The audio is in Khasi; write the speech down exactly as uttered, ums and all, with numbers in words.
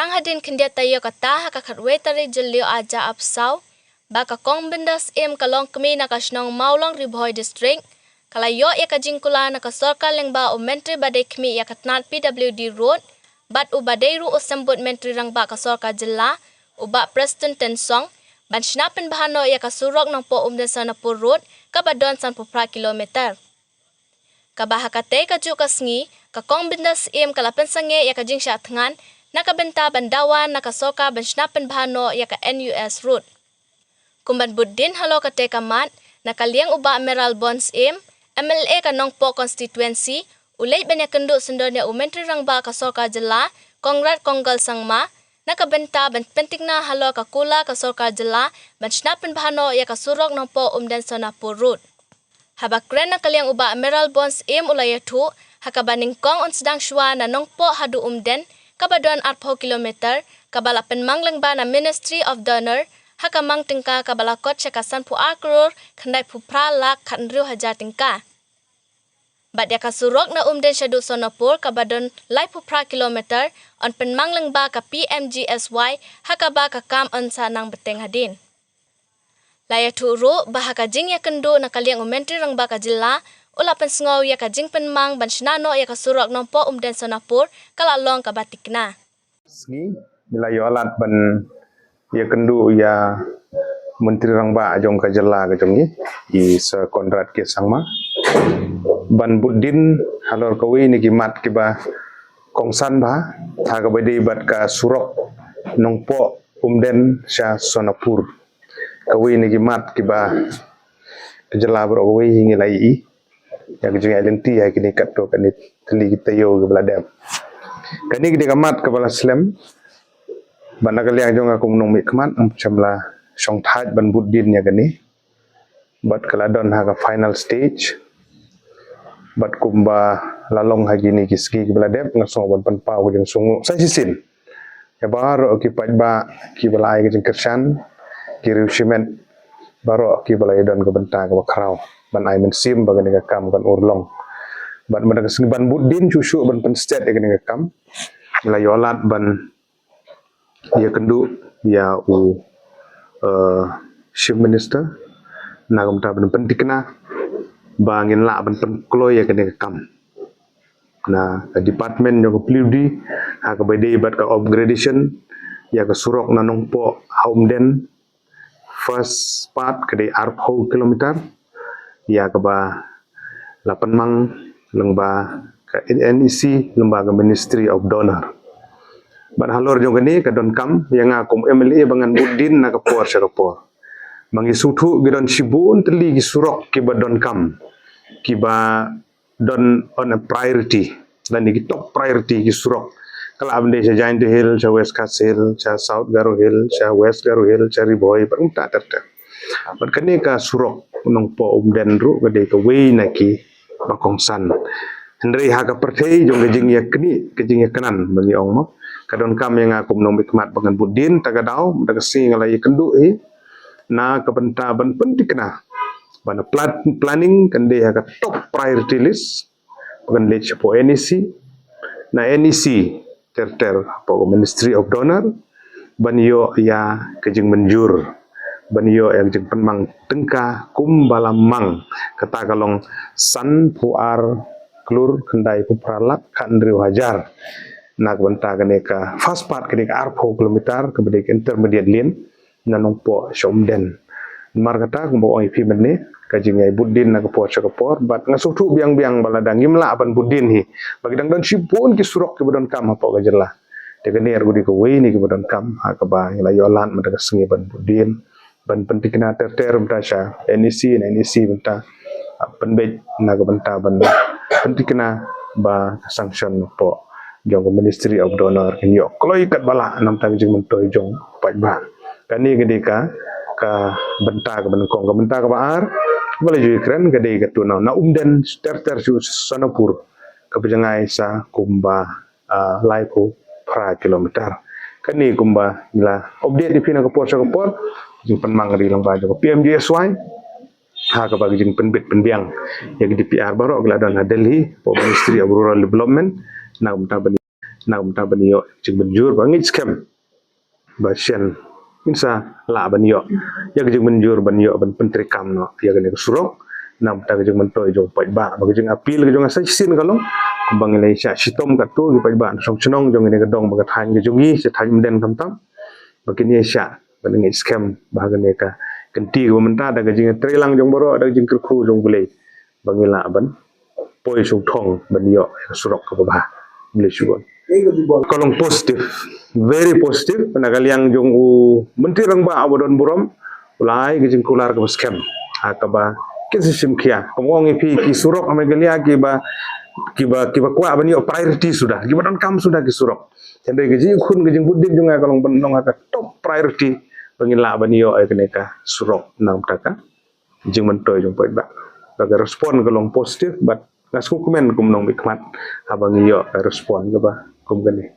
Tang hadien khyndiat taïew kata ha ka khatwei tarik Jylliew arhajar arphew saw, ba ka Kong Bynda Syiem ka longkmie na ka shnong Mawlong Ri Bhoi District, ka la ïoh ïa ka jingkular na ka sorkar lyngba u Myntri ba dei khmih ïa ka tnat P W D Road, bad uba dei ruh u symbud Myntri Rangbah ka sorkar jylla, u Bah Prestone Tynsong, ban shna pynbha noh ïa ka surok Nongpoh Umden Sonapur Road, kaba don sanphew phra kilometer. Kaba ha katei ka juh ka sngi, ka Kong Bynda Syiem ka la pynsangeh ïa ka jingshah thngan, na ka bynta ban dawa na ka sorkar ban shna pynbha noh ïa ka N U S Road. Kum ban bud dien halor katei ka mat, na ka liang u Bah Mayralborn Syiem, M L A ka Nongpoh Constituency, u leit ban ïakynduh syndon ïa u Myntri Rangbah ka sorkar jylla, Conrad Kongkal Sangma, na ka bynta ban pyntikna halor ka kular ka sorkar jylla, ban shna pynbha noh ïa ka surok Nongpoh Umden Sonapur Road. Haba kren na ka liang u Bah Mayralborn Syiem u la ïathuh, ha kaba nyngkong un sdang shuwa na Nongpoh haduh Umden, kaba don arphew kilometer, kaba la pynmang lyngba na Ministry of DoNER, ha ka mang tyngka kaba la kot sha ka sanphew ar klur, khyndaiphew phra lak khathynriew hajar tyngka. Bad ïa ka surok na Umden shaduh Sonapur kaba don laiphew phra kilometer, yn pynmang lyngba ka P M G S Y, ha kaba ka kam yn sa nang bteng hadien. La ïathuh ruh, ba ha ka jingïakynduh na ka liang u Myntri Rangbah ka jylla, u la pynsngew ïa ka jingpynmang ban shna noh ïa ka surok Nongpoh Umden Sonapur, ka la long kaba tikna. Sngi, ngi la ïoh lad ban ïakynduh ïa Myntri Rangbah jong ka jylla ka jong ngi, i Sir Conrad K Sangma. Ban bud dien, halor kawei na ki mat kiba kongsan bha, ha kaba dei bad ka surok Nongpoh Umden sha Sonapur. Kawei na ki mat kiba ka jylla baroh kawei hi ngi la ïohi ïa ka jingïaid lynti ha kine katto katne tylli ki taïew kiba la dep. Kane ka dei ka mat kaba la slem, bad na ka liang jong nga kum u nongmihkhmat, ngam shym la shongthait ban bud dien ïa kane. Bad ka la don ha ka final stage. Bad kumba la long ha kine ki sngi kiba la dep, nga sngew ban pynpaw ka jingsngewnguh sa shisien ïa baroh ki paidbah kiba la ai ka jingkyrshan, ki riew shimet, baroh kiba la ïadon ka bynta kaba khraw ban ai mynsiem ba kane ka kam kan urlong. Bad mynta ka sngi ban bud dien shuh shuh ban pynstet ïa kane ka kam, ngi la ïoh lad ban ïakynduh ïa u, eh, Chief Minister, na ka bynta ban pyntikna ba ngin lah ban pynkloi ïa kane ka kam. Na ka department jong ka P W D, ha kaba dei bad ka upgradation ïa ka surok na Nongpoh ha Umden, first part ka dei arphew kilometer, ïa kaba la pynmang lyngba ka N E C, lyngba ka Ministry of DoNER. Bad halor jong kane ka donkam ïa nga kum M L A ba ngan bud dien na ka por sha ka por. Ba ngi sngewthuh ki don shibun tylli ki surok kiba donkam, kiba don on a priority, lane ki top priority ki surok. Ka lah ban dei sha Jaintia Hills, sha West Khasi Hills, sha South Garo Hills, sha West Garo Hills, sha Ri Bhoi, bad kumta ter ter. Bad kane ka surok Nongpoh Umden ruh ka dei kawei na kiba kongsan. Hynrei ha ka pyrthei jong ka jingïaknieh, ka jingïakynad ba ngi ong mo, ka donkam ïa nga kum u nongmihkhmat ba ngan bud dien, ta ka daw, mynta ka sngi nga la ïakynduh hi na ka bynta ban pyntikna ba na plan-, planning kan dei ha ka top priority list, ba kan leit shapoh N E C, na N E C ter ter hapoh ka Ministry of DoNER, ban ïoh ïa ka jingmynjur, ban ïoh ïa ka jingpynmang tyngka kumba la mang, kata ka long sanphew ar klur khyndaiphew phra lak khathynriew hajar. Na ka bynta kane ka first part, kane ka arphew kilometer kaba dei ka intermediate lane na Nongpoh sha Umden. Namar kata kumba ong ïa phi mynne, ka jingïabud dien na ka por sha ka por, bad nga sngewthuh biang biang ba lada ngim lah ban bud dien hi, ba ki dang don shibun ki surok kiba donkam hapoh ka jylla. Te kane ruh ka dei kawei na kiba donkam, ha kaba ngi la ïoh lad mynta ka sngi ban bud dien, ban pyntikna ter ter mynta sha N E C, na N E C mynta, ah, pynbeit na ka bynta ban pyntikna ba ka sanction hapoh jong ka Ministry of DoNER kan ïoh kloi katba lah namar ka jingmyntoi jong paidbah. Kane ka dei ka, ka bynta kaba nyngkong. Ka bynta kaba ar ba la ju ïakren ka dei katu na, na Umden ter ter sha Sonapur, kaba jngai sa kumba, ah, laiphew phra kilometer. Kane kumba ngi la update ïa phi na ka por sha ka por, jingpynmang ka dei lyngba jong ka P M G S Y, ha kaba ka jingpynbit pynbiang ïa ka D P R baroh ka la don ha Delhi, hapoh Ministry of Rural Development, na ka bynta ban Namar ban ïoh jingmynjur ba ngeit skhem ba shen ngin sa lah ban ïoh ïa ka jingmynjur ban ïoh ban pyntreikam noh ïa kane ka surok. Namar ka jingmyntoi jong paidbah, ba ka jingappeal ka jong nga sa shisien ka long ba ngin ïa shah shitom katto ki paidbah na shnong shnong jong kane ka dong bad ka thaiñ ka jong ngi, sha thaiñ Umden khamtam, ba kin ïa shah, ba ngeit skhem ba kane ka kynti kaba mynta da ka jingtreilang jong baroh, da ka jingkyrkhu jong U Blei, ba ngin lah ban poi shongthong ban ïoh ïa ka surok kaba bha. Khublei shibun. Ka long positive, very positive na ka liang jong u Myntri Rangbah uba don burom, u la ai ka jingkular kaba skhem ha kaba kin sa shim khia. Kumno ong ïa phi, ki surok ha Meghalaya kiba, kiba, kiba kwah ban ïoh priority suda, kiba donkam suda ki surok. Hynrei ka jingkhun, ka jingbud dien jong nga ka long ban long ha ka top priority ba ngin lah ban ïoh ïa kane ka surok namar ka jingmyntoi jong paidbah. Ba ka respond ka long positive, bad nga sngewkmen kum u nongmihkhmat haba ngi ïoh ka respond kaba kum kane.